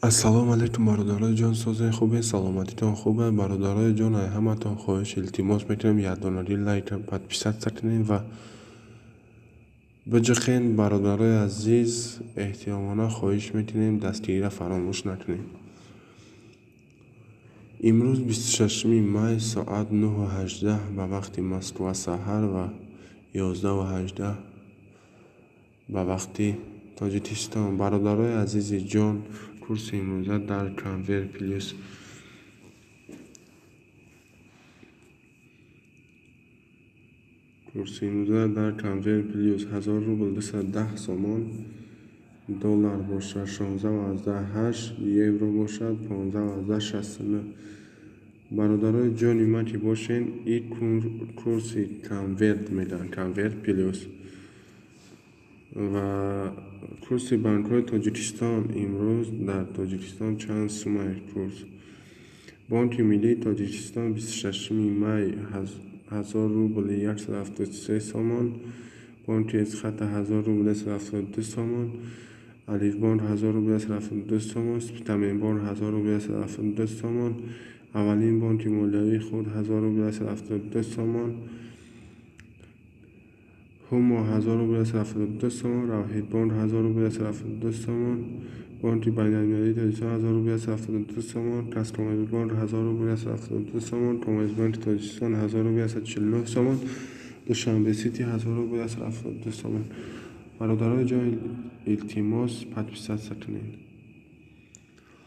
Ассалому алайкум, бародарои ҷон, созен хубе, саломатитон хубе. Бародарои ҷон, ай ҳаматон хоҳиш илтимос мекунем, якдонаги лайк, подписаться кунем ва биҷиқен. Бародарои азиз, эҳтиёмона хоҳиш мекунем, дастгириро фаромӯш накунем. Имрӯз 26 май, соат 9:18 ба вақти Москва саҳар ва 11:18 ба вақти Тоҷикистон. Бародарои азизи ҷон, курси имрӯза дар Конверт Плюс. Курси имрӯза дар Конверт Плюс 1000 рубл 210 сомон, доллар бошад 16,8, евро бошад 15,69. Бародарои ҷони ман ки бошен, и курси Конверт медиҳанд, Конверт Плюс. Ва курси банкҳои Тоҷикистон имрӯз дар Тоҷикистон чанд сумай курс? Бонки Миллии Тоҷикистон 26 май 1000 рубл 173 сомон, Бонки Эсхата 1000 рубл 172 сомон, Алифбонк 1000 рубл 172 сомон, Спитаменбонк 1000 рубл 172 сомон, Аввалин бонки молиявии худ 1000 рубл 172 сомон, Ҳумо 1000 рубл 172 сомон, Равҳидбонк 1000 рубл 172 сомон, Бонки байналмилалии Тоҷикистон 1000 рубл 172 сомон, Казкоммерцбонк 1000 рубл 172 сомон, Коммерцбонки Тоҷикистон 1000 рубл 149 сомон, Душанбе Сити 1000 рубл 172 сомон. Бародарои ҷон, илтимос, подписаться кунед.